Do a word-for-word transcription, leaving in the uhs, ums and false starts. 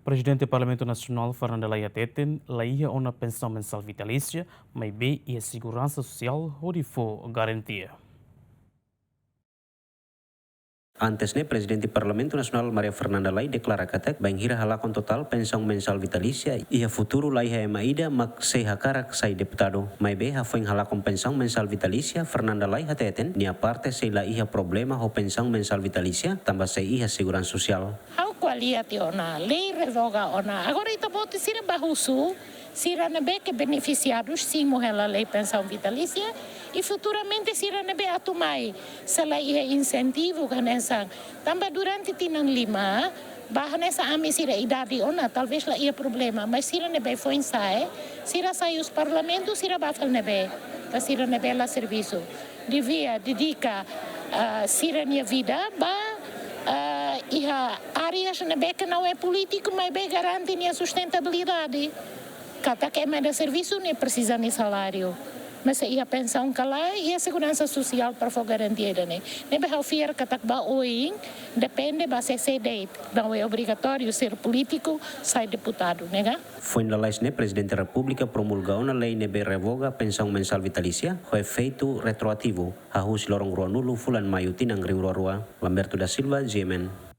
Prezidente Parlamentu Nasionál Fernanda Lay hateten, la iha ona pensaun mensál vitalísia, maibé iha seguransa sosiál hodi fó garantia. Antes ne'e, Prezidente Parlamentu Nasionál Maria Fernanda Lay deklara katak, bainhira halakon totál pensaun mensál vitalísia, iha futuru la iha ema ida mak sei hakarak sai deputadu. Maibé hafoin halakon pensaun mensál vitalísia, Fernanda Lay hateten, nia parte sei la iha problema ho pensaun mensál vitalísia, tanba sei iha seguransa sosiál. Ha'u ko'alia tiha ona, lei revoga ona. Agora ita-boot sira bá husu, sira ne'ebé ke benefisiadu simu hela lei pensaun vitalísia, i futuramente sira ne'ebé atu mai, se la iha insentivu ka hanesan. Tanba durante tinan lima, bá hanesan ami sira idade ona, talvés la iha problema, mas sira ne'ebé foin sa'e, sira sai husi parlamentu, sira bá fali ne'ebé, ka sira ne'ebé la servisu. Devia dedika, ah, sira-nia vida ba, ah, iha áreas ne'ebé ke não é polítiku, maibé garante nia sustentabilidade. Katak ema ida servisu nia presiza nia saláriu. Mas se iha pensaun ka lae, iha seguransa sosiál para fó garantia ida-ne'e. Ne'ebé ha'u fiar katak ba oin, depende ba sé-sé de'it. Não é obrigatório ser político, sai deputadu, ne'e ka? Foin lalais ne'e, Prezidente Repúblika promulga ona lei ne'ebé revoga pensaun mensál vitalísia, ho efeitu retroativu, hahú husi loron ruanulu fulan Maiu tinan rihun rua rua. Lamberto da Silva, G M N.